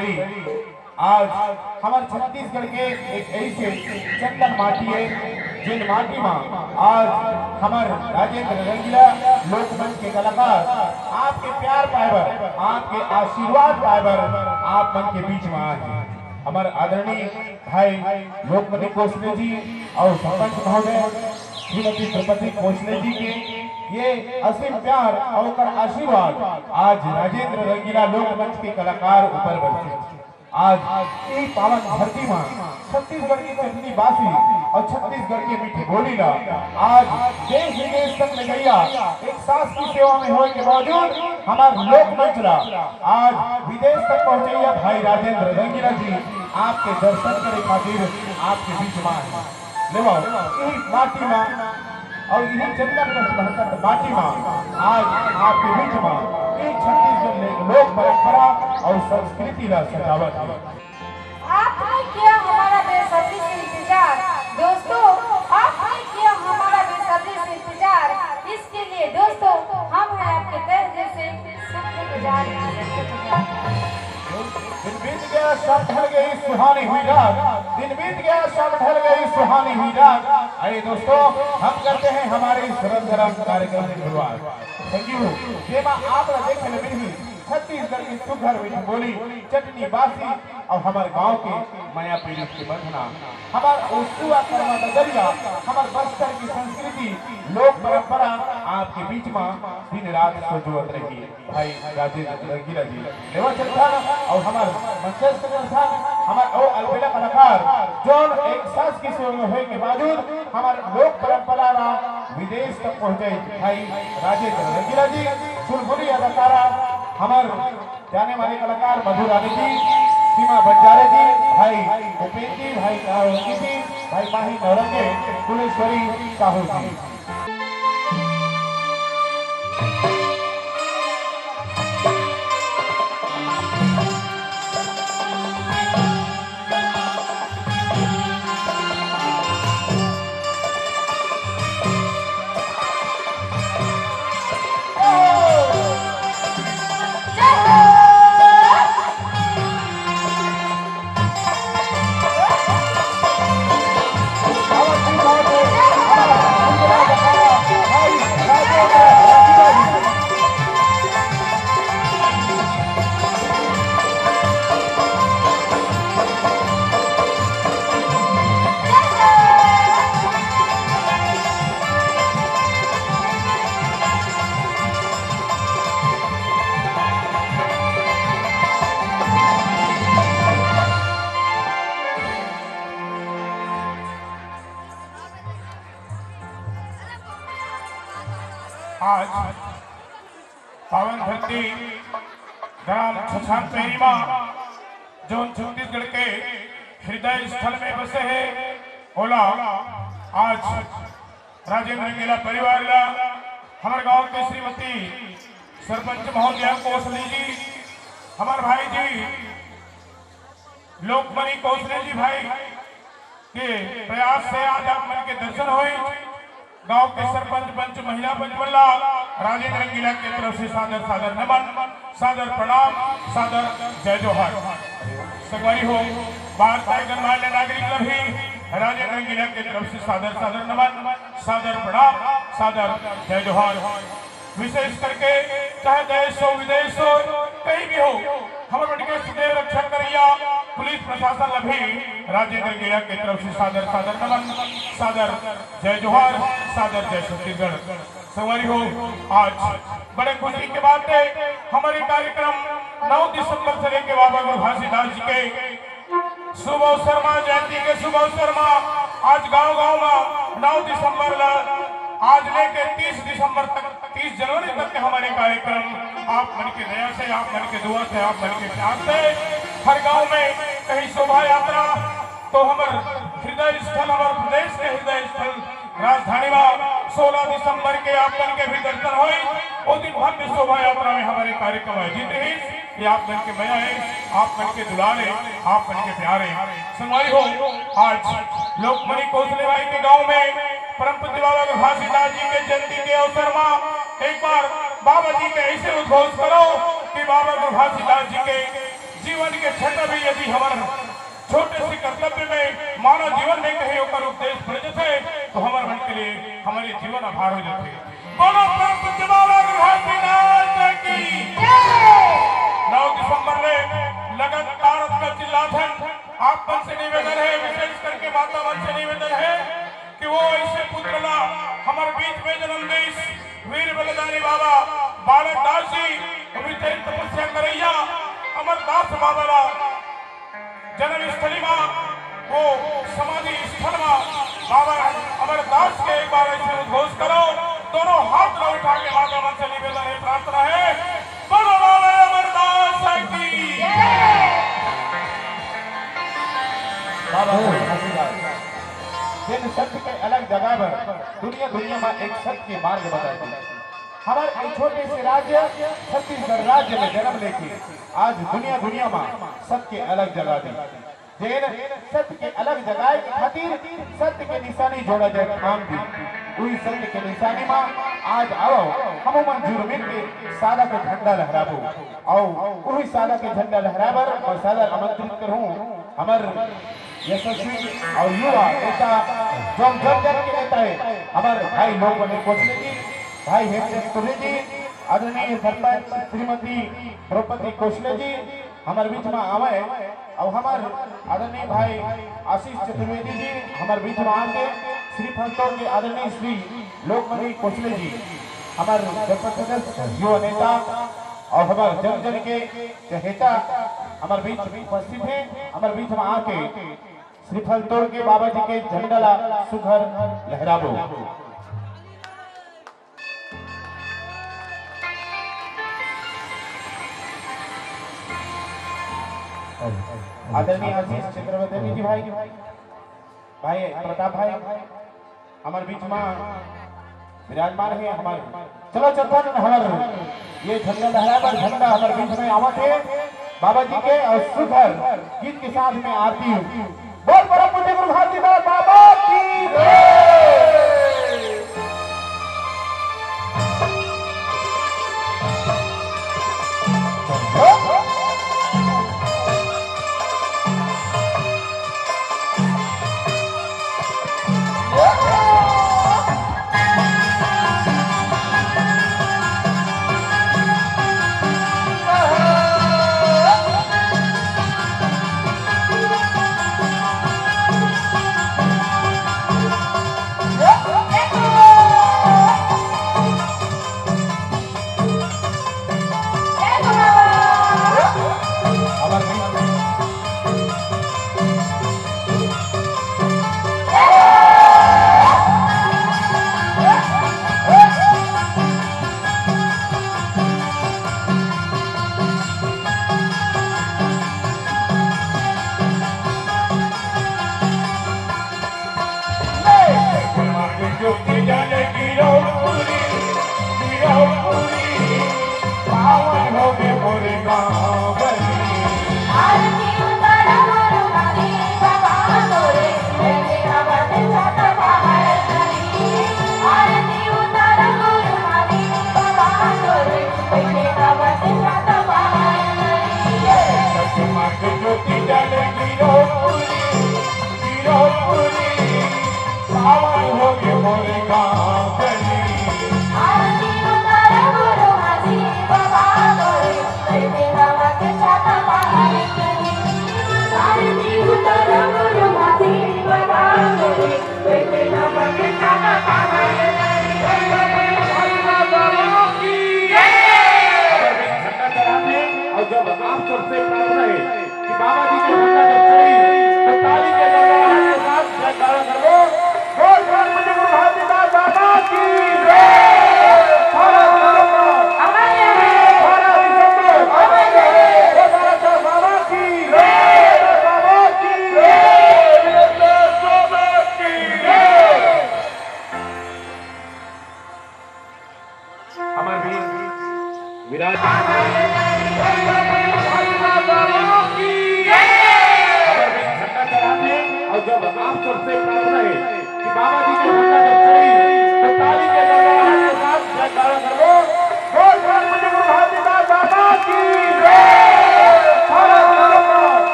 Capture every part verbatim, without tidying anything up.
आज हमर छत्तीसगढ़ के एक ऐसे चंदन माटी है, जिन माटी मा आज हमर राजेंद्र रंगीला लोकमंच के कलाकार आपके प्यार पाए बर, आपके आशीर्वाद पाए बर आप मन के बीच में आए हैं। हमर आदरणीय भाई लोकमणि कोसले जी और सरपंच महोदय श्रीमती द्रौपदी कोसले जी के ये असीम प्यार और ओकर आशीर्वाद आज राजेंद्र रंगीला लोकमंच के कलाकार ऊपर बरसे। आज ई पावन धरती मा छत्तीसगढ़ की चटनी बासी और छत्तीसगढ़ के मीठी बोली ला आज देश विदेश तक ले गैया एक सास की सेवा में होए के बावजूद हमार लोकमंच ला आज विदेश तक पहुंचैया भाई राजेंद्र रंगीला जी आपके दर्शन करे खातिर आपके बीच में आए। लेवा, इही माटी मा और इही चंदन के महकत माटी मा आज आपके बीच मा ई छत्तीसगढ़ ले लोक परंपरा और संस्कृति ला सजावत है। आपने किया हमारा बेसब्री से इंतजार, दोस्तों, आपने किया हमारा बेसब्री से इंतजार। इसके लिए दोस्तों, हम हैं आपके तहे दिल से शुक्रगुजार, शुक्रगुजार। दिन बीत गया, शाम ढल गई, सुहानी हुई रात। दिन बीत गया, शाम ढल गई, सुहानी हुई रात। आइए दोस्तों, हम करते हैं हमारे इस रंगारंग कार्यक्रम की शुरुआत। संगी हो, जेमा आप ला देखे ले मिलही छत्तीसगढ़ की सुघर मीठी बोली, चटनी बासी और हमर गांव के मया पीरित के बंधना, हमर ओसुआ कर्मा नगरिया, हमर बस्तर की संस्कृति, लोक परंपरा आपके बीच मा दिन रात सोजुवत रही। भाई राजेंद्र रंगीला जी लेवा चलथन और हमर मंचस्थ करथन, हमर ओ अलबेला कलाकार जोन एक सास की सेवा में होए के बावजूद हमर लोक परंपरा ला विदेश तक पहुंचाई। भाई राजेंद्र रंगीला जी, चुलबुली अदाकारा, हमर जाने माने कलाकार मधु रानी जी, सीमा बंजारे जी, भाई उपेंद्र जी, भाई कारोंगी जी, भाई माही नौरंगे, कुलेश्वरी साहू जी। आज पावन धरती ग्राम छछान पैरी मा जोन छत्तीसगढ़ के हृदय स्थल में बसे हे, ओला आज राजेंद्र रंगीला परिवार ला हमर गांव के श्रीमती सरपंच महोदया कोसली जी, हमर भाई जी लोकमणि कोसली जी भाई के प्रयास से आज आप मन के दर्शन होई। गांव के सरपंच, पंच, महिला पंच मन ला राजेंद्र रंगीला के तरफ से सादर सादर नमन, सादर प्रणाम, सादर जय जोहार। संगवारी हो, भारत के गणमान्य नागरिक ला भी राजेंद्र रंगीला के तरफ से सादर सादर नमन, सादर प्रणाम, सादर जय जोहार। विशेष करके चाहे देश हो, विदेश हो, कहीं भी हो, हमर मन के सदैव रक्षा करैया पुलिस प्रशासन ला भी राजेंद्र रंगीला के तरफ से सादर सादर नमन, सादर जय जोहार, सादर जय छत्तीसगढ़। संगवारी हो, आज बड़े खुशी के बात है, हमर ये कार्यक्रम नौ दिसंबर से लेके बाबा गुरु घासीदास जी के शुभ अवसर मा, जयंती के शुभ अवसर मा आज गांव गांव मा नौ दिसंबर ला आज लेके तीस दिसंबर तक, तीस जनवरी तक के हमर ये कार्यक्रम आप मन के दया से, आप मन के दुआ से, आप मन के प्यार से हर गांव में कहीं शोभा यात्रा तो हमर हृदय स्थल, हमर प्रदेश के हृदय स्थल राजधानी मा सोलह दिसंबर के आप मन के भी दर्शन होई। ओ दिन भव्य शोभा यात्रा में हमर ये कार्यक्रम आयोजित रही। ये आप मन के मया है, आप मन के दुलार है, आप मन के प्यार है। संगवारी हो, आज लोकमणि कोसले बाई के गांव में परम पूज्य बाबा गुरु घासीदास जी के जयंती के अवसर मा एक बार बाबा जी के ऐसे उद्घोष करो कि बाबा गुरु घासीदास जी के जीवन के क्षेत्र में यदि हमर छोटे से कर्तव्य में मानव जीवन में कहीं ओकर उपदेश पड़ जथे, तो हमर मन के लिए हमर ये जीवन आभार हो जथे। बोलो परम पूज्य बाबा गुरु घासीदास की। नौ दिसंबर ले लगातार अतका चिल्लाथन, आप मन से निवेदन है, विशेष करके माता मन से निवेदन है कि वो ऐसे पुत्र ला हमर बीच में जन्म देस, वीर बलिदानी बाबा बालक दास जी, अभी तेरी तपस्या करैया अमरदास बाबा ला जन्म स्थली मा, वो समाधि स्थल मा बाबा अमरदास के एक बार ऐसे उद्घोष करो, दोनों हाथ ला उठा के माता मन से निवेदन है, प्रार्थना है, बोलो बाबा अमरदास की। बाबा घासीदास, जेन सत्य के अलग जगह पर दुनिया दुनिया में एक सत्य के मार्ग बताए थे। हमर एक छोटे से राज्य छत्तीसगढ़ राज्य में जन्म लेके आज दुनिया दुनिया में सत्य के अलग जगह दी। जेन सत्य के अलग जगाए के खातिर सत्य के निशानी जोड़ा जाए ठान दी। उही सत्य के निशानी मा आज आओ, हम मन जुड़ मिल के सादा के झंडा लहराबो। आओ, उही सादा के झंडा लहराबर मैं सादर आमंत्रित करूं हमर यशस्वी और युवा नेता, जो जन जन के नेता है, हमर भाई लोकमणि कोसले जी, भाई हेमचंद तुर्रे जी, आदरणीय सरपंच श्रीमती द्रौपदी कोसले जी, हमर बीच में आवे, और हमर आदरणीय भाई आशीष चतुर्वेदी जी, हमर बीच में आके श्रीफल तोड़ के आदरणीय श्री लोकमणि कोसले जी, हमर जनपद सदस्य, युवा नेता और हमर जन जन के चहेता हमर बीच में उपस्थित है, हमर बीच में आके श्रीफल तोड़ के बाबा जी के झंडा ला सुघर लहराबो। आदरणीय आशीष चक्रवर्ती जी भाई, भाई प्रताप भाई, हमर बीच में विराजमान है हमर। चलो चलथन हमर ये झंडा लहराए बर झंडा हमर बीच में आवत है बाबा जी के और सुघर गीत के साथ में आरती। बोल परम पूज्य गुरु घासीदास बाबा की जय।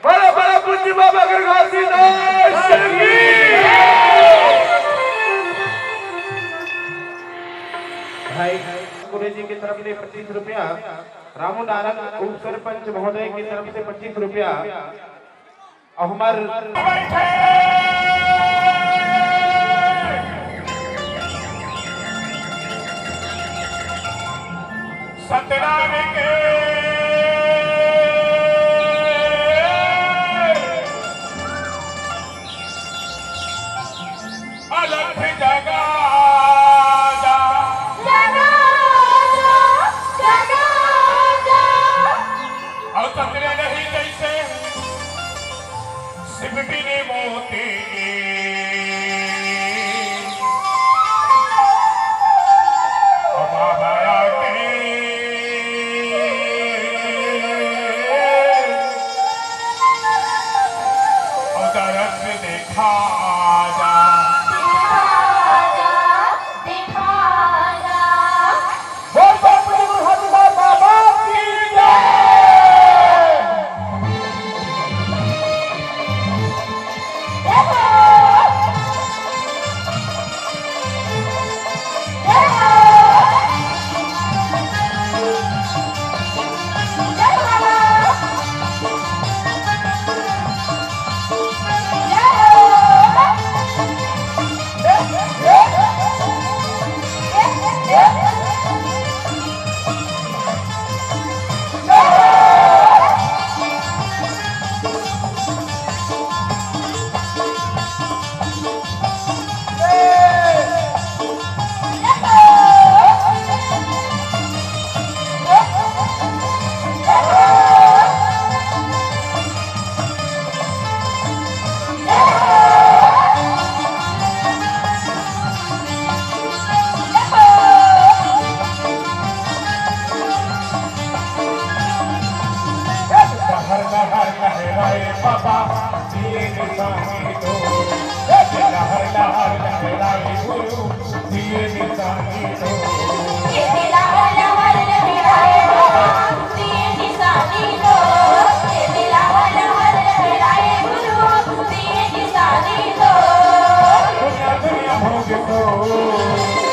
बड़ा बड़ा पूज्य बाबा गुरु घासीदास की। भाई गुरु जी की तरफ से पच्चीस रुपया, रामू नारंग उप सरपंच महोदय की तरफ से पच्चीस रुपया, और हमार सतनाम के अलख जगा जा। जगा जा, जगा जा। और सतरे नहीं जैसे शिव बिन मोती के। अब बाबा आके और दरस देखा जा। देखा जा, देखा जा। बोल, बोल, बोल, बोल, हरि बोल, बाबा की जय। जय हो। जय हो। जय हो बाबा। जय हो। लहर लहर लहराए बाबा, दिए निशानी दो। लहर लहर लहराए गुरु, दिए निशानी दो। लहर लहर लहराए बाबा, दिए निशानी दो। लहर लहर लहराए गुरु, दिए निशानी दो। दुनिया दुनिया भोग दो।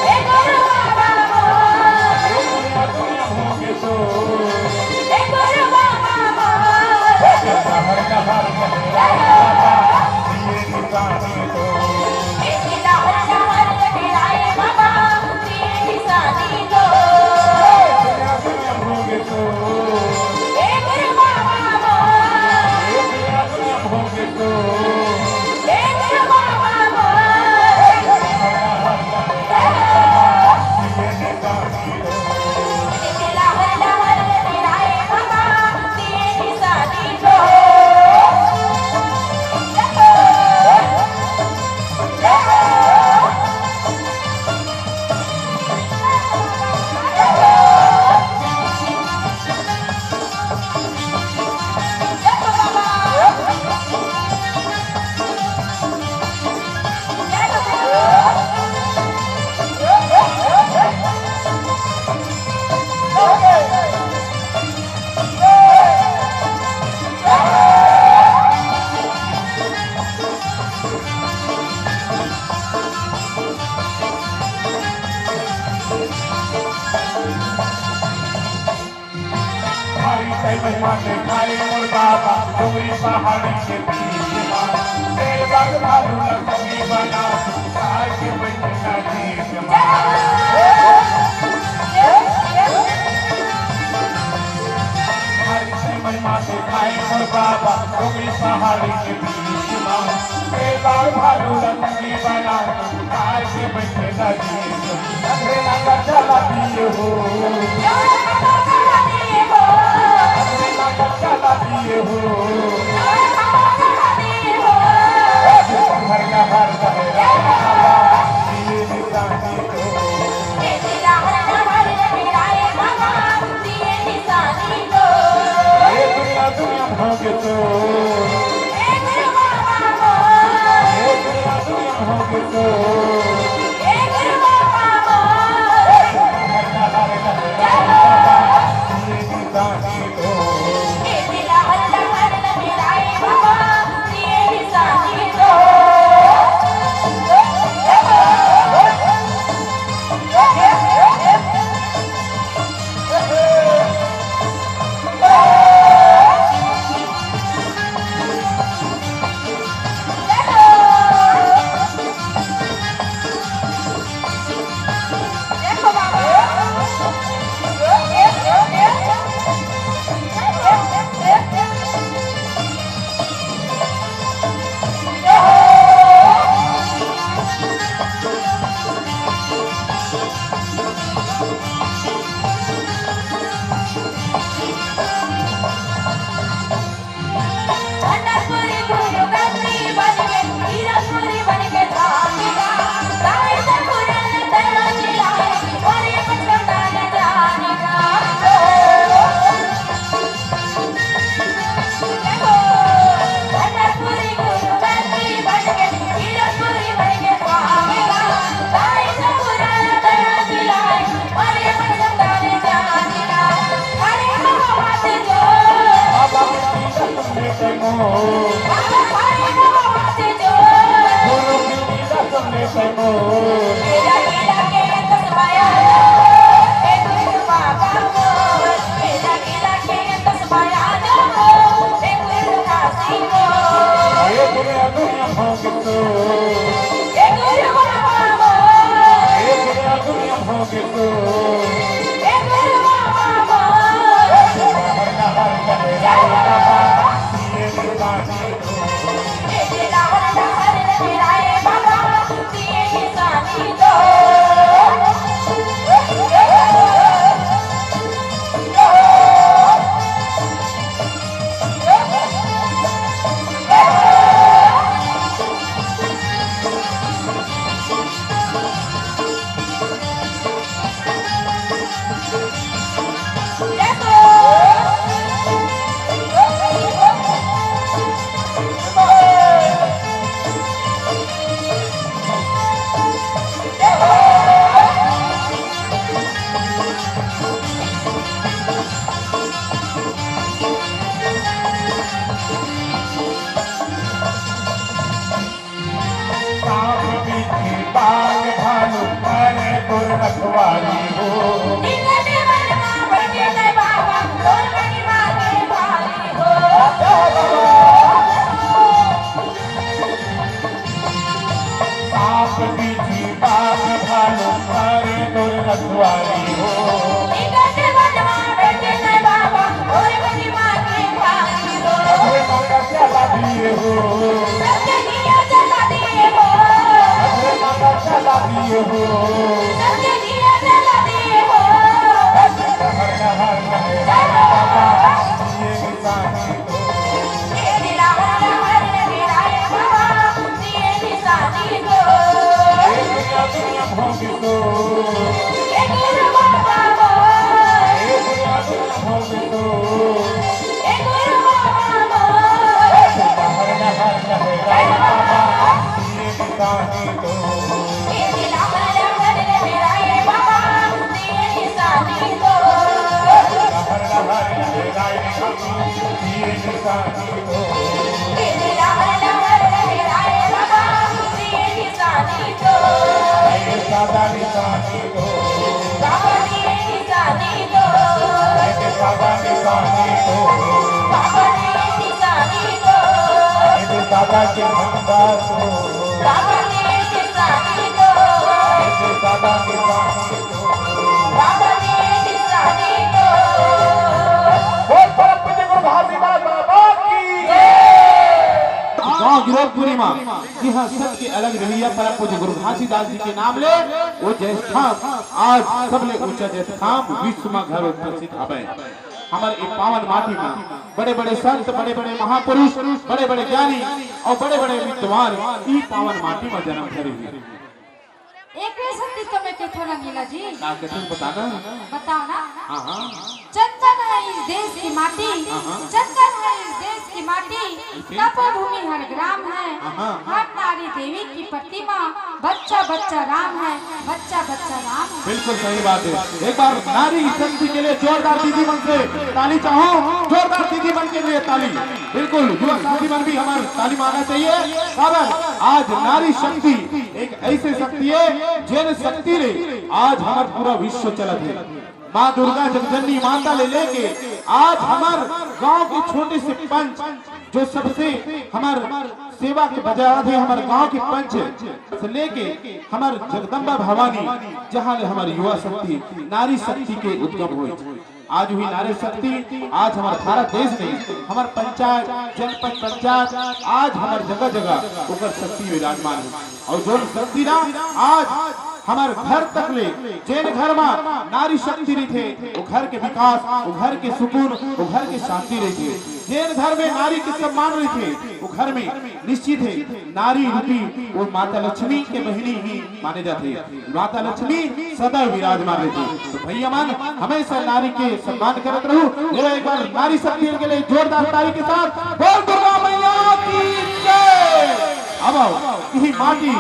ए गुरु बाबा मोर। ए दुनिया दुनिया भोग दो। ए गुरु बाबा मोर। लहर लहर लहराए बाबा, दिए निशानी दो। लहर लहर लहराए बाबा, दिए निशानी दो। दुनिया दुनिया भोग दो। ए गुरु बाबा मोर। ए दुनिया दुनिया भोग दो। ए गुरु बाबा मोर। भारी तै महिमा देखाए मोर बाबा, डोंगरी पहाड़ी के बीच मा। शेर बाघ भालू ला संगी बना, तार के बैठे ना जीत मा। भारी तै महिमा देखाए मोर बाबा, डोंगरी पहाड़ी के बीच मा। शेर बाघ भालू ला संगी बना, तार के बैठे ना जीत। अंधेरा का चला दिए हो। अंधेरा का चला दिए हो। हर का हर का है। ये निशानी तो। ये दुनिया दुनिया भागे तो। ये दुनिया दुनिया भागे तो। सांप बिच्छी बाघ भालू, अरे तोर रखवारी हो। सांप बिच्छी बाघ भालू, अरे तोर रखवारी हो। अरे मांगा चला दिए हो। अरे मांगा चला दिए हो। हर हर हर हर बाबा, ये निशानी तो। ये दुनिया दुनिया भोग तो। ये दुनिया दुनिया भोग तो। हर हर हर हर बाबा, ये निशानी तो। हर हर हर हर ये निशानी तो। ये सादा निशानी तो। ये सादा निशानी तो। ये सादा के भंडार तो। ये सादा निशानी तो। बोल परम पूज्य गुरु घासीदास बाबा की जय। गांव गिरौदपुरी म इहां सत के अलग रहिया परम पूज्य गुरु घासीदास जी के नाम ले वो जयस्थान आज सबले ऊंचा जयस्थान विश्व म घलो प्रसिद्ध हवय। हमर ए पावन माटी म बड़े-बड़े संत, बड़े-बड़े महापुरुष, बड़े-बड़े ज्ञानी अउ बड़े-बड़े विद्वान ई पावन माटी म जन्म धरे हे। एकरे सेती तो मैं कथों रंगीला जी। का कथों बता ना? बताओ ना। हाँ, हाँ। चंदन है इस देश की माटी, हाँ, हाँ। चंदन है इस देश की माटी, ऐसे? तपोभूमि हर ग्राम है, हाँ, हाँ। हर नारी देवी की प्रतिमा, बच्चा बच्चा राम है, बच्चा बच्चा राम है। बिल्कुल सही बात है। एक बार नारी शक्ति के लिए जोरदार दीदी मन से ताली चाहूं, जोरदार दीदी मन के लिए ताली। बिल्कुल, युवा साथी मन भी हमार ताली मारना चाहिए। काबर आज नारी शक्ति एक ऐसे शक्ति है, जेन शक्ति ले आज हमर पूरा विश्व चलत है। माँ दुर्गा जगजननी माता ले लेके आज हमर गांव के छोटे से पंच, जो सबसे हमर सेवा के बजावत है, हमर गांव के पंच से लेके हमर जगदम्बा भवानी, जहां ले हमर युवा शक्ति, नारी शक्ति के उद्गम होय। आज हुई नारी शक्ति, आज हमर भारत देश में हमर पंचायत, जनपद पंचायत, आज हमर जगह जगह ओकर शक्ति विराजमान है। अउ जोन शक्ति ला आज हमर घर तक ले, जेन घर मा नारी शक्ति रहिथे, वो घर के विकास, वो घर के सुकून, वो घर के शांति रहिथे। जेन घर में नारी के सम्मान रहिथे, वो घर में निश्चित है नारी रूपी वो माता लक्ष्मी के बहिनी ही माने जाथे। माता लक्ष्मी सदा विराजमान रहिथे। तो भैया मन हमेशा नारी के सम्मान करत रहू। मेरा एक बार नारी शक्ति के लिए जोरदार ताली के साथ बोल दुर्गा मैया की जय। अब आओ, इही माटी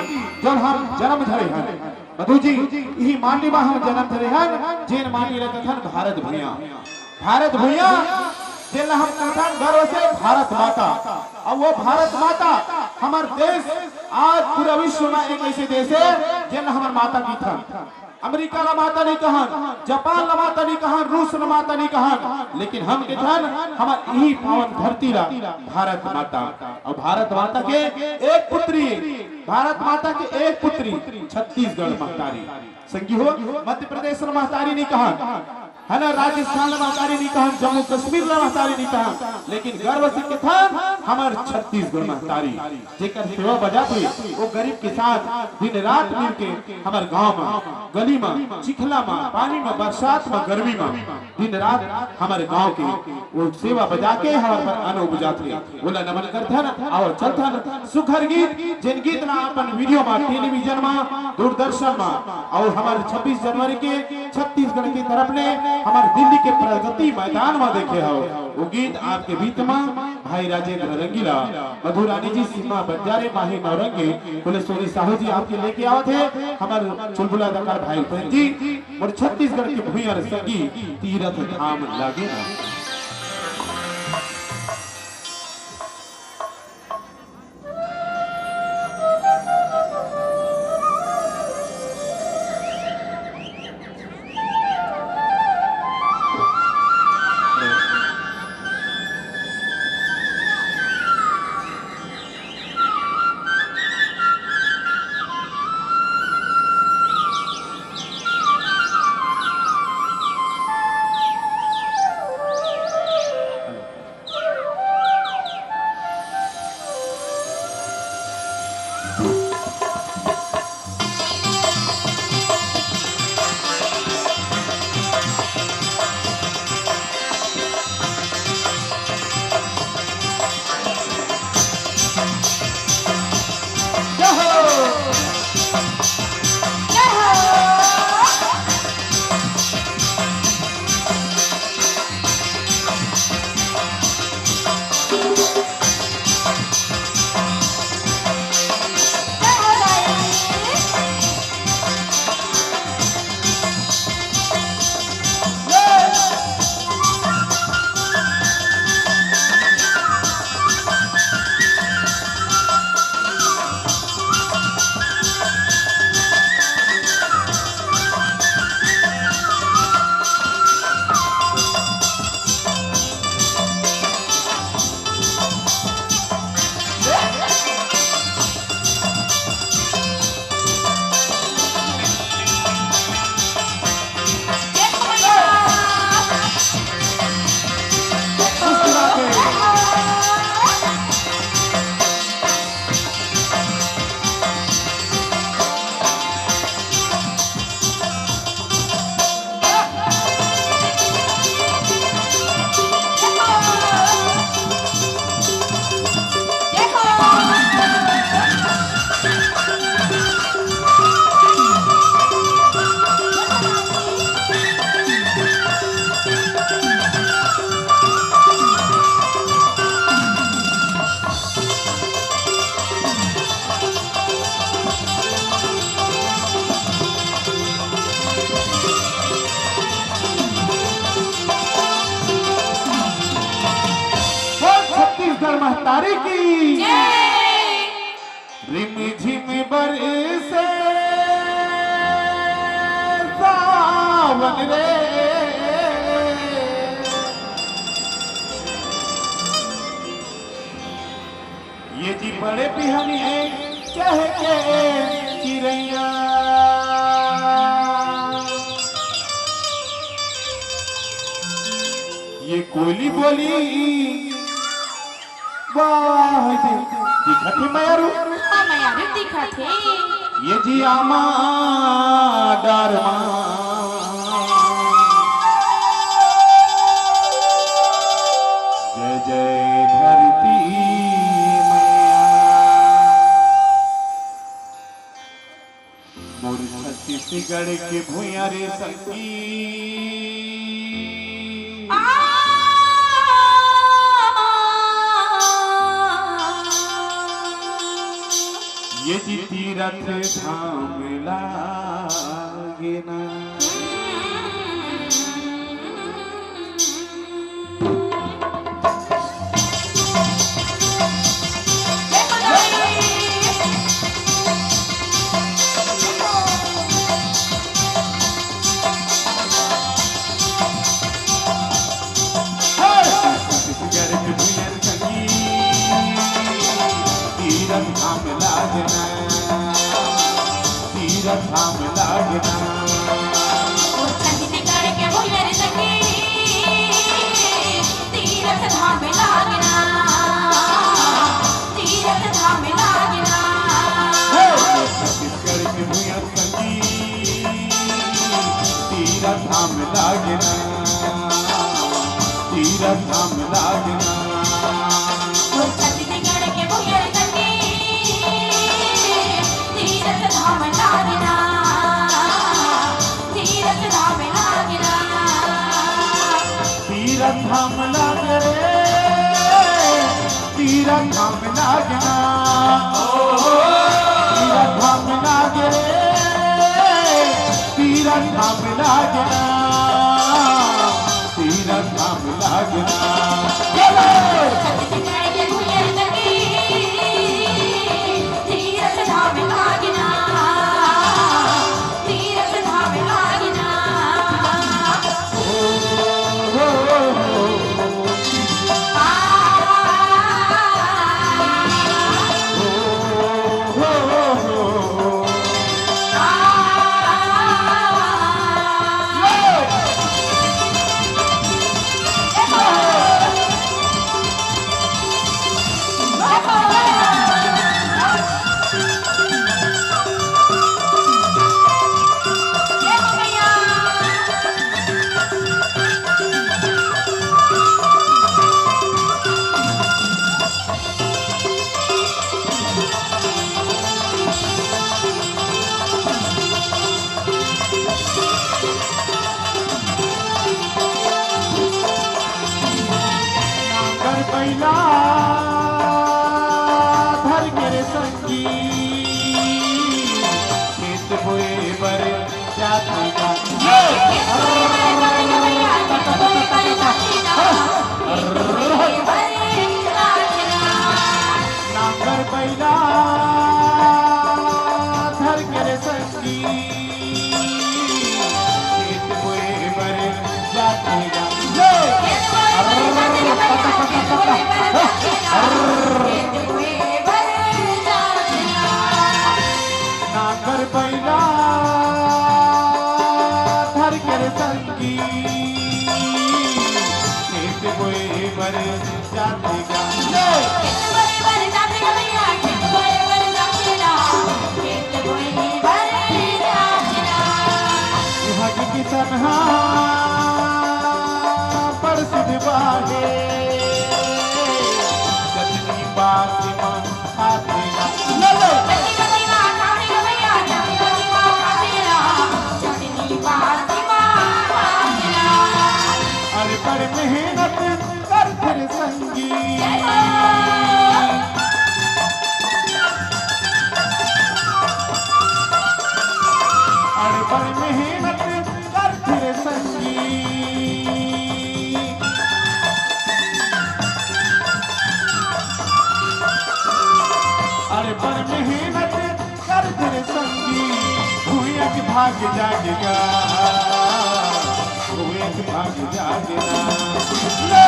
जब हम जन्म धरे हन, मधु जी, इही माटी मा हम जन्म धरे हन, जेन माटी ला कथन भारत भुइयां। भारत भुइयां, जेन ला हम कथन गर्व से भारत माता। वो भारत माता, हमर देश आज पूरा विश्व में एक ऐसे देश हे, जेन हमर माता कहिथन। अमेरिका ला माता नहीं कहन, जापान ला माता नहीं कहन, रूस ला माता नहीं कहन, लेकिन हम कहिथन, हमर इही पावन धरती ला भारत माता। अउ भारत माता के एक पुत्री, भारत माता के एक पुत्री छत्तीसगढ़ महतारी। संगी हो, मध्य प्रदेश ला महतारी नहीं कहन, है ना, राजस्थान ला महतारी नहीं कहन, जम्मू कश्मीर ला महतारी नहीं कहन, लेकिन गर्व से कहिथन हमर छत्तीसगढ़ महतारी, जेकर सेवा बजात हे वो गरीब के साथ दिन रात मिलके हमर गांव में, गली में, चिखला में, पानी में, बरसात में, गर्मी में दिन रात हमर गांव के वो सेवा बजा के हमर बर अन्न उपजात हे। ओला नमन करथन अउ चलथन सुघर गीत, जेन गीत ला अपन वीडियो मा, टेलीविजन मा, दूरदर्शन मा अउ हमर छब्बीस जनवरी के छत्तीसगढ़ के तरफ ले हमर दिल्ली के प्रगति मैदान मा देखे हव। वो गीत आपके बीच मा भाई राजेंद्र रंगीला, मधुरानी जी सीमा बंजारे माही नौरंगी, पुलिस सोनी साहू जी आपके लेके आवत हे। हमर चुलबुला दकार भाई बहन जी, मोर छत्तीसगढ़ के भुइयां रे संगी, तीरथ धाम लागे ना। बोल छत्तीसगढ़ महतारी की। रिम झिम बरसे सावन रे, ये जी बड़े बिहनिये चहके चिरैया, ये कोयली बोली वाह दे, दिखत हे मयारू। हाँ, मयारू दिखत हे। ये जी आमा डारमा। जय जय धरती मैया। मोर छत्तीसगढ़ के भुइयां रे संगी। ये जी तीरथ धाम लागे ना। धाम लागे ना, तीरथ धाम लागे रे, तीरथ धाम लागे ना, तीरथ धाम लागे ना। चलो। नांगर बइला धर के रे संगी, खेत बोए बर जाथे गा। नांगर बइला धर के रे संगी, खेत बोए बर जाथे गा। ले! नांगर बइला धर के रे संगी, खेत बोए बर जाथे गा। ले! भाग किसन हा परसिद्ध बाहे, जतनी बासी मा हाथी ना। ले ले। अरे बड़ मेहनत कर फिर संगी। अरे बड़ मेहनत कर फिर संगी। अरे बड़ मेहनत कर फिर संगी, हुई एक भाग जागेगा, हुई एक भाग जागेगा। ले!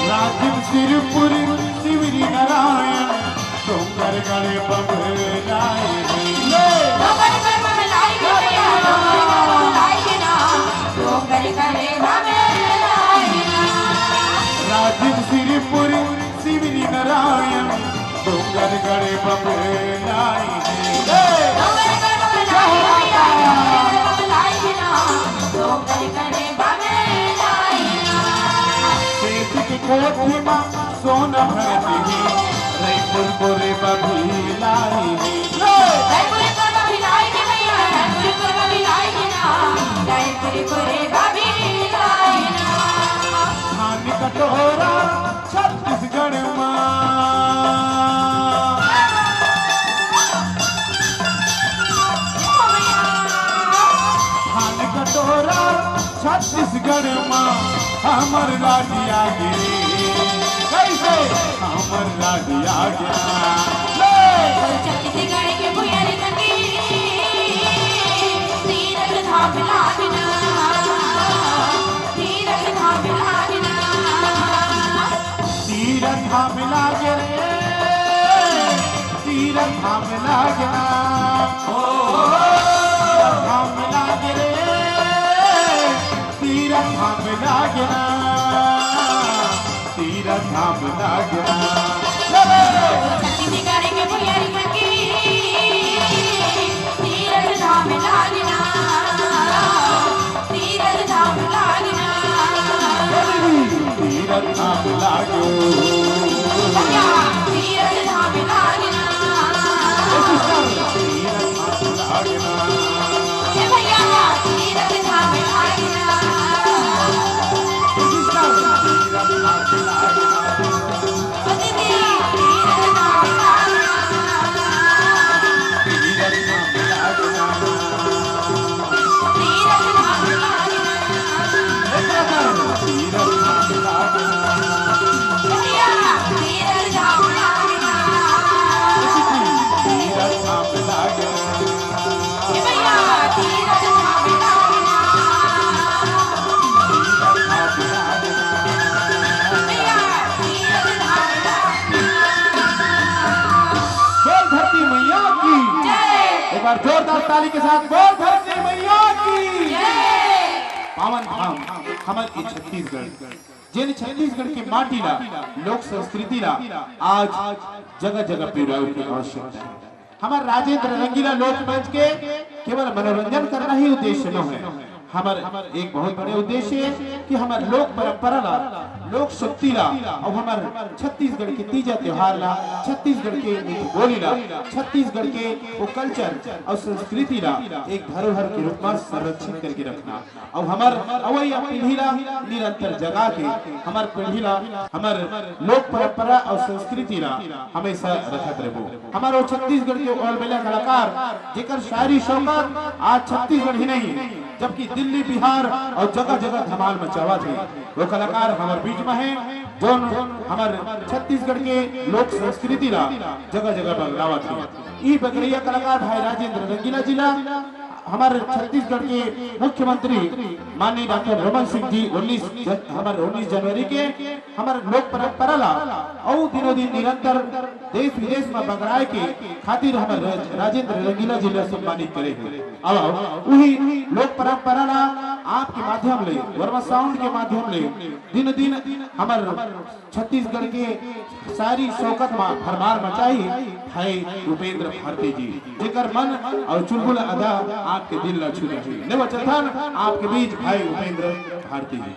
राजिम सिरपुर सिवरी नारायण, डोंगरगढ़ बबलाई। राजिम सिरपुर सिवरी नारायण, डोंगरगढ़ बबलाई। कोठी मा सोना भरती, रईपुर कोरे बबलाई। धान कटोरा छत्तीसगढ़ मा। धान कटोरा छत्तीसगढ़ मा हमर राज आगे। कैसे? हमर राज आगे। धाम लागे ना, ओ, धाम लागे रे, तीरथ धाम लागे ना, तीरथ धाम लागे ना। तीरथ धाम लागे ना, तीरथ धाम लागे ना। तीरथ धाम लागे। भैया, तीरथ धाम लागे ना। ए सिस्टर, तीरथ धाम लागे ना। ए भैया, तीरथ धाम लागे ना। ए सिस्टर, तीरथ धाम लागे ना। ओ दीदी, तीरथ धाम लागे ना। तीरथ धाम लागे ना। बोल धरती मैया की। एक बार जोरदार ताली के साथ बोल धरती मैया की। पावन धाम हमर के छत्तीसगढ़, जेन छत्तीसगढ़ के माटी ला, लोक संस्कृति ला आज जगह जगह पिवरावे के आवश्यकता है। हमर राजेंद्र रंगीला लोक मंच के केवल मनोरंजन करना ही उद्देश्य न है। हमर एक बहुत बड़े उद्देश्य है कि हमर लोक परंपरा ला, लोक शक्ति ला, और हमर छत्तीसगढ़ के तीजा त्योहार ला, छत्तीसगढ़ के मीठ बोली ला, छत्तीसगढ़ के वो कल्चर और संस्कृति ला एक धरोहर के रूप में संरक्षित करके रखना। अउ हमर अवइया पीढ़ी ला निरंतर जगा के हमर पीढ़ी ला, हमर लोक परंपरा अउ संस्कृति ला हमेशा रखत रहबो। हमर वो छत्तीसगढ़ के ओलबेला कलाकार, जेकर शायरी शौकत आज छत्तीसगढ़ ही नहीं, जबकि दिल्ली, बिहार अउ जगह-जगह धमाल मचावत हे, वो कलाकार हमर बीच में हे, जोन हमर छत्तीसगढ़ के लोक संस्कृति ला जगह-जगह बगरावत हे। ई बगरैया कलाकार भाई राजेंद्र रंगीला जी ला हमर छत्तीसगढ़ के मुख्यमंत्री माननीय डॉक्टर रमन सिंह जी उन्नीस जन-, हमर उन्नीस जनवरी के हमर लोक परंपरा ला अउ दिनों दिन निरंतर देश विदेश में बगराए के खातिर हमर राज-, राजेंद्र रंगीला जी ला सम्मानित करे हे। अब उही लोक परंपरा ला आपके माध्यम ले, वर्मा साउंड के माध्यम ले दिनों दिन हमर छत्तीसगढ़ के शायरी शौकत मा भरमार मचाही भाई उपेंद्र भारती जी, जेकर मन अउ चुलबुल अदा आपके दिल ला छू जाही। ले बचथन आपके बीच भाई उपेंद्र भारती जी।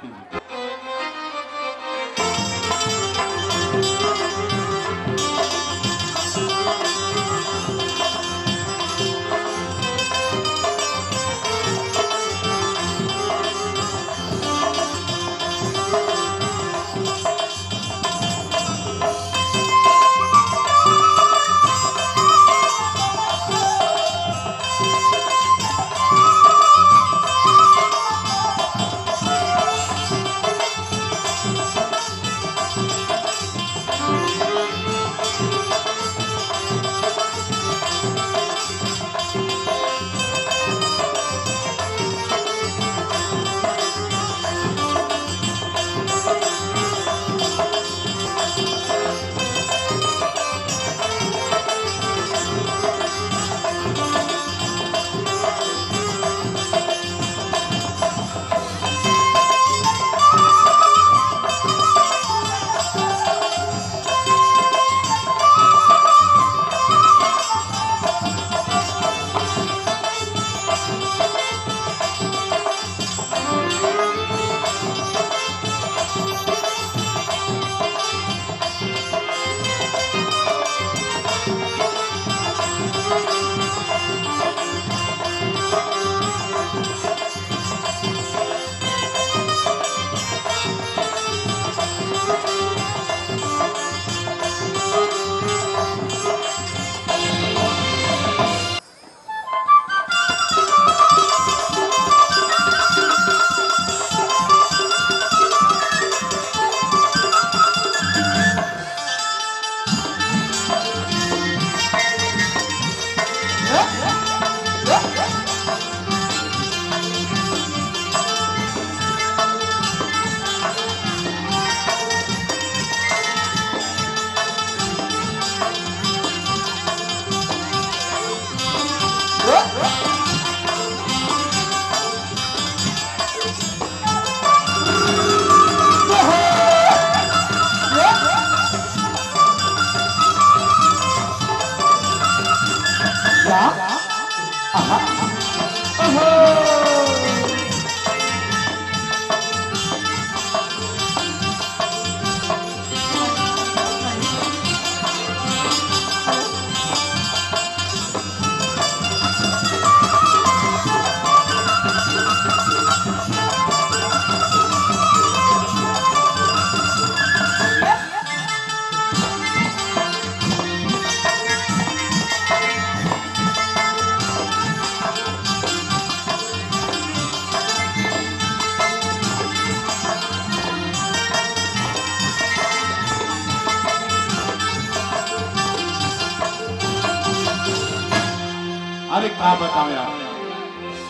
अरे का बताओं यार,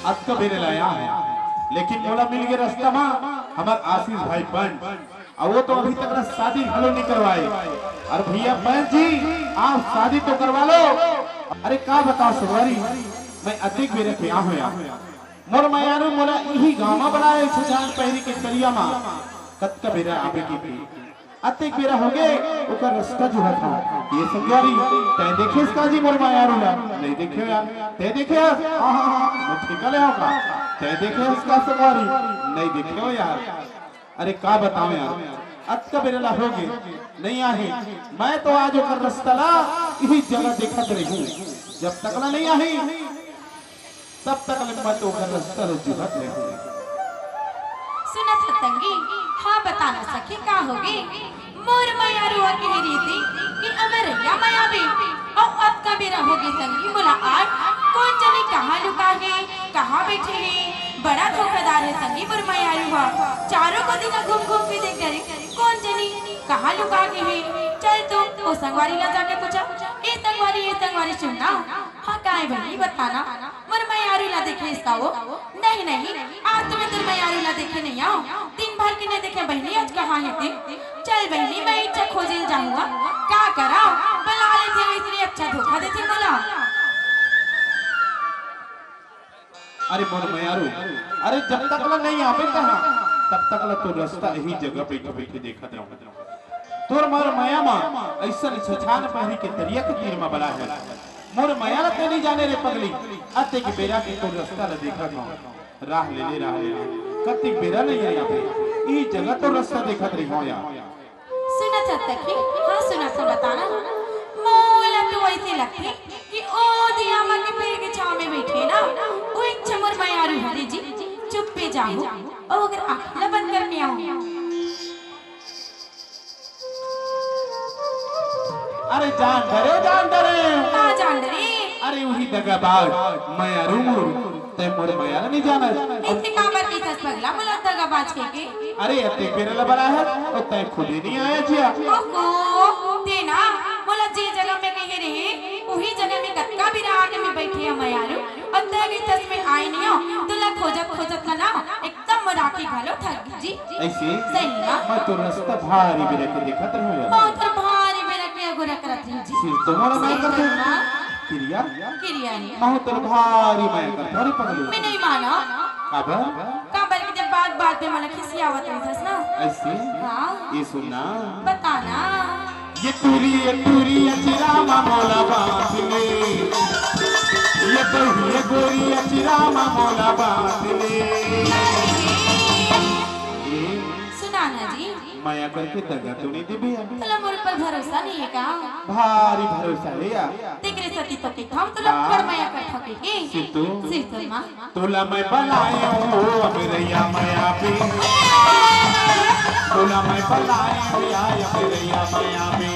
अतका बेर ले आए हंव, लेकिन मोला मिल गे रस्ता मा हमर आशीष भाई पंच, अउ वो तो अभी तक ना शादी घलो नइ करवाए। अरे भइया पंच जी, आप शादी तो करवा लो। अरे का बताओं संगवारी, मैं अतेक बेरा के आए हंव यार, मोर मयारू मोला इही गांव मा बलाए, छछान पहिरी के तरिया मा। कतका बेरा आबे के, अतेक बेरा होगे, ओकर रस्ता जोहत हंव। ए संगवारी, तैं देखेस का जी मोर मयारू ला? नइ देखेंव यार। तैं देखेस? हाँ, हाँ, हाँ, मैं ठेका ले हंव का? तैं देखेस का संगवारी? नइ देखेंव यार। अरे का बताओं यार, अतका बेरा ला होगे, नइ आहे। मैं तो आज ओकर रस्ता ला इही जगह देखत रहिहूं, जब तक ला नइ आहे। तब तक ले मैं तो ओकर रस्ता ल जोहत रहिहूं। सुनत हस संगी, हाँ बता ना सखी का होगे? मोर मयारू ह कहे रहिसे कि अमरैया म आबे, अउ अतका बेरा होगे संगी मोला आए, कोन जनी कहाँ लुका गे, कहाँ बइठे हे। बड़ा धोखादार हे संगी मोर मयारू ह। चारों कोती घूम घूम के देख डरेंव, कोन जनी कहाँ लुका गे हे। चल तो ओ संगवारी ला जाके पूछंव, ए संगवारी, ए संगवारी सुन ना, हाँ काय बनी बता ना, मोर मयारू ला देखेस का वो? नहीं, नहीं, आज तो मैं तोर मयारू ला देखे नइ आंव। दिन भर के नइ देखेंव बहिनी, आज कहाँ हे ते? चल बहिनी, मैं इही जगह खोजे ल जाहूं। का करंव, बला लेथे, वइसने अच्छा धोखा देथे मोला। अरे मोर मयारू, अरे जब तक ला नइ आबे तहां, तब तक ला तोर रस्ता इही जगह बइठे बइठे देखत रहिहूं। तोर मोर मया मा अइसन छछान पहिरी के तरिया के तीर मा बलाए हस। मोर मया ला तैं नइ जाने रे पगली, अतेक बेरा के तोर रस्ता ला देखत हंव। राह ले ले, राह ले ले। कतेक बेरा नइ आबे, इही जगह तोर रस्ता देखत रहिहूं यार। सुनत हस सखी? हाँ सुनत हंव, बता ना। मोला तो अइसे लगथे कि ओ दियामा के पेड़ के छांव में बइठे ना, उहेंच मोर मयारू हरे जी। चुप्पे जाहूं, अउ अगर आंखी ला बंद करके आहूं। अरे जान डरेंव, जान डरेंव। का जान डरेंव? अरे उही दगाबाज मयारू मोर, तैं मोर मया ला नइ जानस। अइसे काबर कहिथस पगला मोला दगाबाज कहिके? अरे अतेक बेरा ला बलाए हंव, अउ तैं खुदे नइ आए हस जिया। ओहो, तैं ना मोला जे जगह में कहे रहे, उही जगह में कतका बेरा आके मैं बइठे हंव मयारू, अउ तैं कहिथस मैं आए नइ हंव, तोला खोजत खोजत ना, ना एकदम मोर आंखी घलो थक गे जी। अइसे? सही ना? मैं तो रस्ता भारी बेरा के देखत रहिहूं यार। हाँ, तोर भारी बेरा के अगोरा करत रहिहूं जी। सिर्फ तो मोला मया करथस। हाँ। किरिया? किरिया रे। मैं तोर भारी मया करथंव रे पगली। मैं नइ मानंव। काबर? काबर के जब बात बात में मोला खिसियावत रहिथस ना। अइसे? हाँ। ए सुन ना। बता ना। ये टूरी, ये टूरी अचरा मा मोला बांध ले। ये बही, ये गोरी अचरा मा मोला बांध ले। ए, सुना ना जी। मया करके दगा तो नइ देबे यार। तोला मोर ऊपर भरोसा नइ हे का? भारी भरोसा हे यार। तेकरे सेती तो कहिथंव तोला हाँ। बड़ मया करथंव कहिके। सिद्धू। सिद्धू माँ। तोला मैं बलाए हंव अमरैया म आबे। तोला मैं बलाए हंव अमरैया म आबे।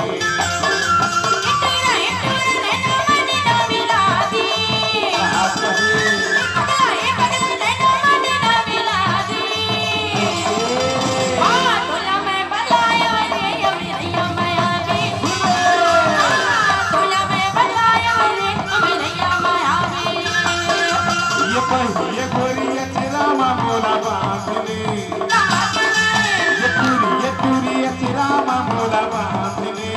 ये पहिए गोरी अचरा मा मोला बांध ले। ये टूरी, ये टूरी अचरा मा मोला बांध ले।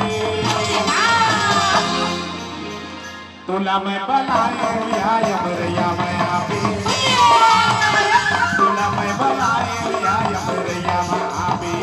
तोला मैं बलाए या यमरैया मैं आबे। तोला मैं बलाए या यमरैया मैं आबे।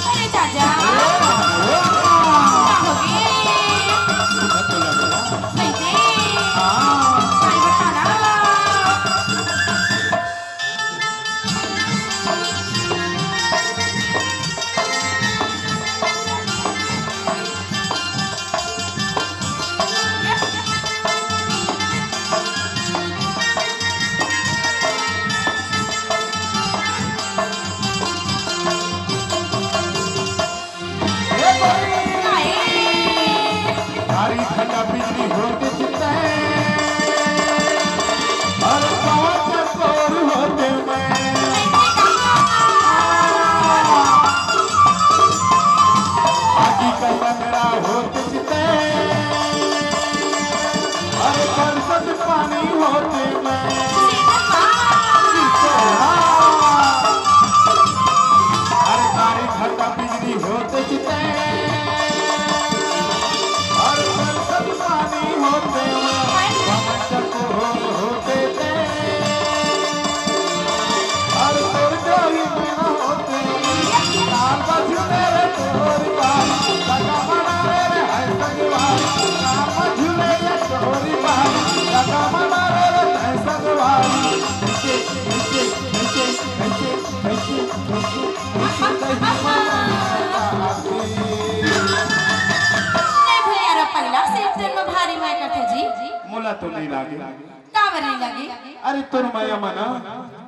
अरे चाचा, का होगे? कइसे? हाँ। अरे बता ना। ए भाई, भारी ठंडा बिजली होते चित्ते, अरे पवन चकोर होते मैं। आगी का लंगड़ा होते चित्ते, अरे बरसत पानी होते मैं। अरे भारी ठंडा बिजली होते चित्ते, अरे बरसत पानी होते मैं। पवन चकोर होते ते, अरे तोर डोरी में ना होते। लाल बा झूले रे तोरी बारी, लगा मना रे रे है संगवारी। लाल बा झूले रे तोरी बारी, लगा मना रे रे है संगवारी। ऐसे, ऐसे, ऐसे, ऐसे, ऐसे, ऐसे, ऐसे, ऐसे, ऐसे, ऐसे। नहीं भुलिया रे पगला, सिर्फ तेरे में भारी मैं करते जी। मोला तो नहीं लागे। काबर नहीं लगे? अरे तोर मया मना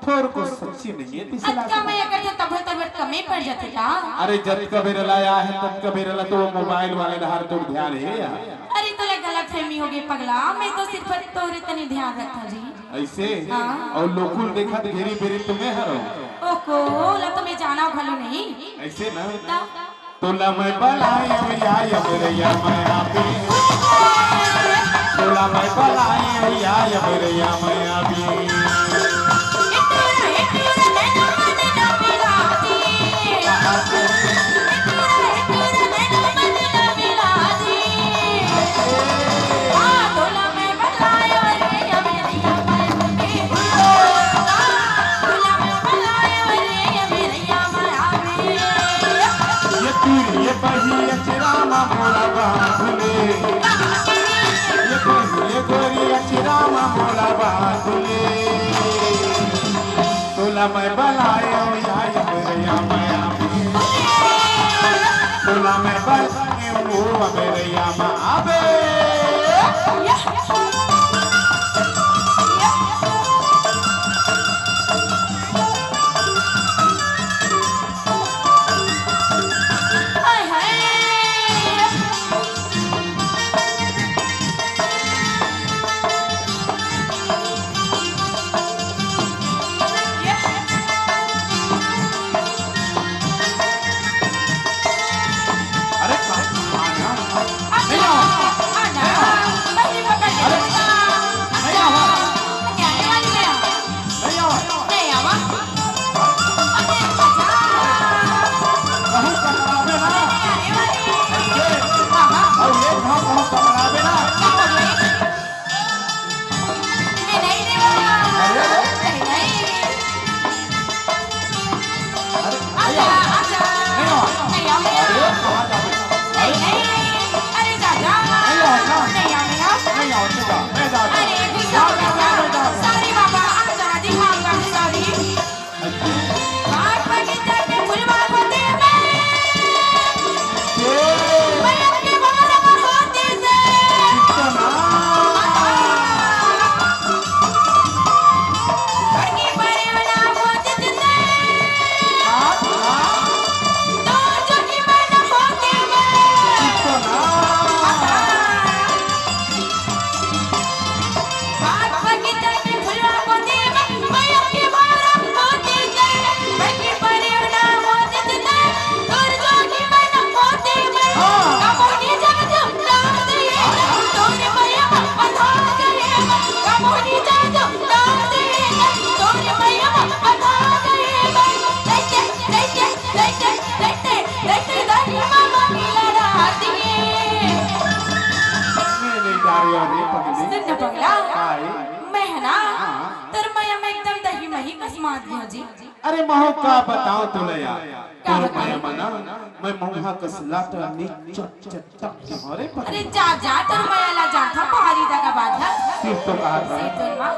थोर को सच्ची नहीं है, तिसला अतका मया करथे तभो तभो कमे पड़ जाथे का? अरे जतका बेर ला आय हे ततका बेर ला तो मोबाइल वाले डहर तोर ध्यान हे यार। अरे तोला गलत फहमी होगे पगला, मैं तो सिर्फ तोरे तनी ध्यान रखथों जी। ऐसे? हाँ। अउ लोकुल देखत घेरी बेरी तुम्हें हरो। ओको, ला तो मैं जाना भलो नहीं। ऐसे ना? ता? तोला मैं बलाए या यमरैया मैं आबे। तोला मैं बलाए या यमरैया मैं आबे। ये तीर ये बही अचरा मा मोला बांध ले। ये बही ये गोरी अचरा मा मोला बांध ले। तोला मैं बलाए या यमरैया मैं आबे। तोला मैं बलाए ओ यमरैया मैं आबे। हाय, हाय। अरे, आना, आना, आना, आना, पहली पकड़ दही मामा की लड़ा दिए। नहीं, नहीं, जा रही हो रे पगली। सुन ना पगला। काय? मैं है ना, हाँ। तोर मया में एकदम दही मही कसमात गयो जी। अरे महू का बताओ तोला यार। का तोर बताओ? मया में ना, मैं महुआ कस लाटा नी चट चट टक के हो रे पगली। अरे जा, जा, तोर मया ला जा था, भारी दगा बात है। सिर्फ तो कहा था। सिर्फ तो माँ।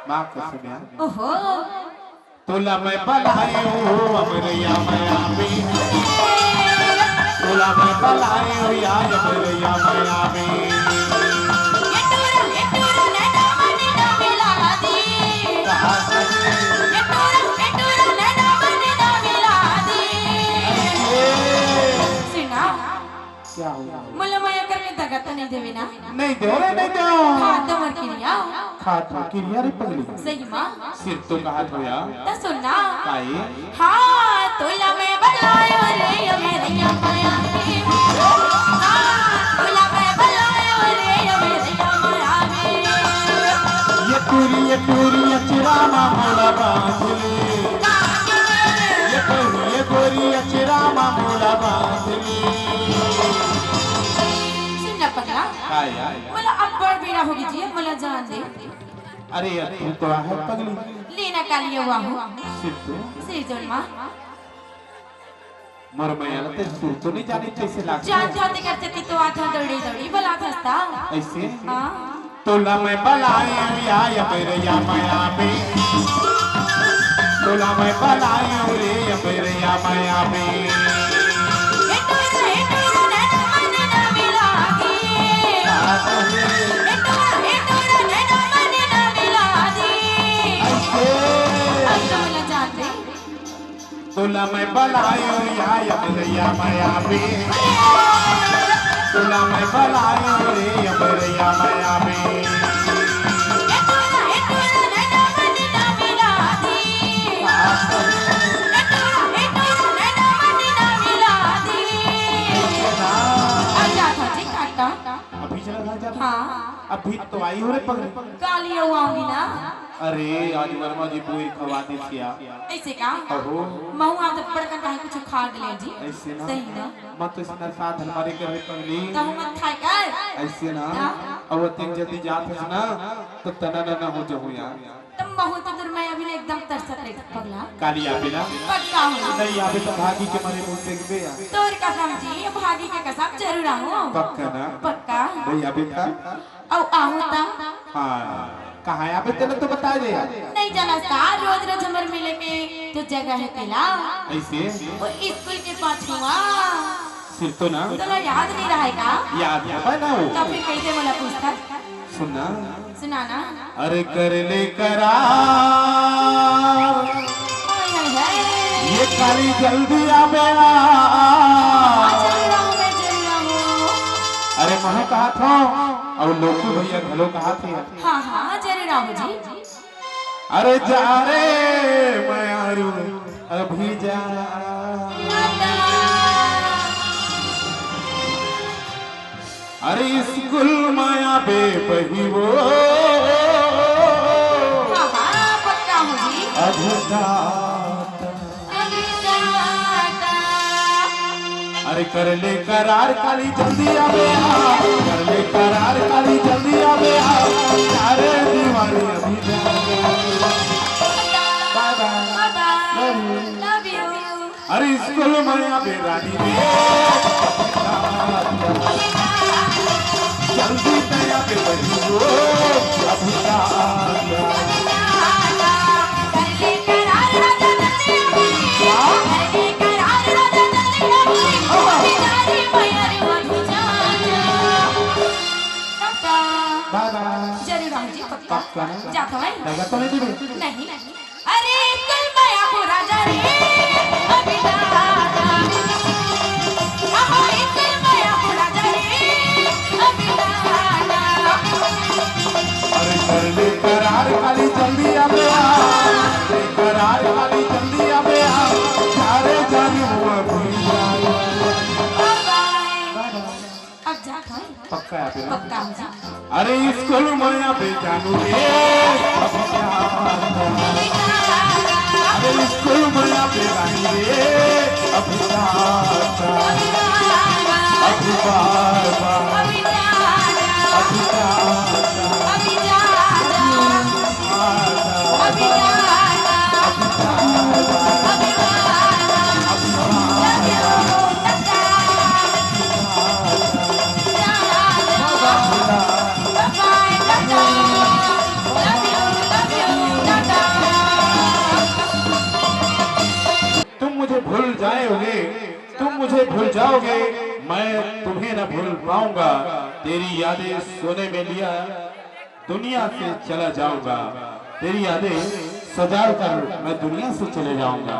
माँ कसम यार। ओहो। तोला मैं बलायो अमरैया मया में। तोला मैं बलायो या अमरैया मया में। ये टूरा, ये टूरा, नैना मनी ना मिला दी। कहा कहे? ये टूरा, ये टूरा, नैना मनी ना मिला दी। अरे ये। सुना। क्या हुआ? मोला मया करके दगा तो नहीं देवे ना? नहीं दे रे, नहीं दे। खा तो मोर किरिया। खा तो किरिया रे पगली। सही माँ। सिर्फ तो कहा तो यार। तो सुन ना। काई? हाँ, तोला मैं बलायो रे, अमरैया मया में। हाँ, तोला मैं बलायो रे, अमरैया मया में। ये टूरी, ये टूरी, अचरा मा मोला बांध ले। ये टूरी, ये गोरी, अचरा मा मोला बांध ले। सुन ना पगला। काय यार? मोला अब्बड़ बेरा होगे जी, मोला जान दे। अरे यार, तू तो आहे पगली। लेना कालिया वाहू। सिद्धू। सिरजन माँ। मोर मया ला ते सुर तो नहीं जाने कैसे लागथे। जान जाते करते ती तो आथा दौड़ी दौड़ी बला थस्ता। ऐसे? हाँ। तोला मैं बलायो या अमरैया मया में। तोला मैं बलायो रे अमरैया मया में। ए टूरा, ए टूरा, नैना मनी ना मिला दी। ए टूरा, ए टूरा, नैना मनी ना मिला दी। ऐसे। अब तो मिला जाते। तोला मैं बलायो या अमरैया मया में। तोला मैं बलायो रे अमरैया मया में। अच्छा था जी काका। अभी चला था जब। हाँ। अभी तो आई हो रे पगली। कालिया आऊंगी ना। अरे, आज वर्मा जी बोई खवा दे सिया। ऐसे का? अहो। महू आज बड़कन काहे कुछ खा ले जी। ऐसे ना। सही ना। मत तो इतना साथ हमारे घर में पगली। तो हम मत खाए कर। ऐसे ना। हाँ। अब तीन जल्दी जात है ना, तो तना ना, ना हो जाऊँ यार। तुम महू तो दूर मैं अभी ना एकदम तरसत रही पगला। काली आबे ना। पक्का हो। नहीं आबे तो भागी के मारे मुंह देख बे यार। तोर कसम जी, भागी के कसम जरूर आहूँ। पक्का ना। पक्का। नहीं आबे था। अउ आहूँ ता? हाँ, कहाँ आबे तेला तो बता दे यार। नहीं जाना का, रोज रोज हमर मिले के तो जगह है तेला। ऐसे? वो स्कूल के पाछुआ। सिर तो ना? तोला याद नहीं रहा है का? याद है ना वो। तो फिर कैसे मोला पूछता? सुनना। सुनाना। अरे कर ले करार। हाय, हाय, हाय। ये काली जल्दी आबे आ। हाँ, जरूर आहूँ, मैं जरूर आहूँ। अरे महू कहा था, अउ लोकू भैया घलो कहा थे। हाँ, हाँ, जरूर आहूँ जी। अरे जा रे मैं अरु अभी जा। अरे स्कूल माया बे बही वो। हाँ, हाँ, पक्का आहूँ जी। अभी जा। अरे कर ले करार काली जल्दी आबे आ, कर ले करार काली जल्दी आबे आ, अरे दीवानी अभी जा। Bye bye. Bye bye. Love you. Love you. अरे स्कूल माया बे रानी रे, जल्दी माया बे बही वो, अभी जा। Bye bye. जरूर आहूँ जी, पक्का। पक्का ना? जात हवँ। दगा तो नहीं देबे? नहीं। अरे, कल माया पूरा जा रे, अभी दादा। अरे, कल माया पूरा जा रे, अभी दादा। अरे, कर ले करार काली जल्दी आबे आ। करार काली जल्दी आबे आ। सारे जाने हुआ भूल जा। Bye bye. अब जात हवँ। पक्का है आप? पक्का हम जा। अरे स्कूल माया बे जानू रे, अभी जा। अरे स्कूल माया बे रानी रे, अभी जा, जा, अभी बार बार, अभी जा, जा, अभी जा, जा, अभी जा, जा, अभी जा, जा, अभी जा, जा, अभी जा, जा, अभी जा, जा, love you, टाटा, जा, जा, bye bye, Tata, love you, love you, Tata. तुम मुझे भूल जाओगे, तुम मुझे भूल जाओगे, मैं तुम्हें न भूल पाऊंगा। तेरी यादें सोने में लिया दुनिया से चला जाऊंगा। तेरी यादें सजा कर मैं दुनिया से चले जाऊंगा।